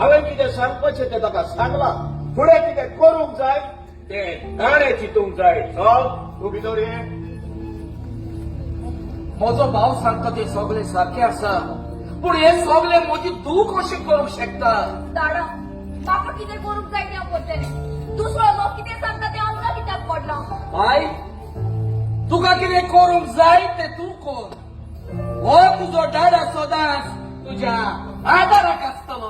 हांवें कितें सांगपाचें तें ताका सांगलां. फुडें कितें करूंक जाय तें ताणें चिंतूंक जाय. चल तूं भितर ये. म्हजो भाव सांगता ते सगळे सारके आसा, पूण हे सगळे म्हजी धूव कशें करूंक शकता? दाडा, म्हाका कितें करूंक जाय तें हांव करतलें. दुसरो लोक कितें सांगता तें आमकां कित्याक पडलां? बाय, तुका कितें करूंक जाय तें तूं कर. हो तुजो डाडा सदांच तुज्या आदाराक आसतलो.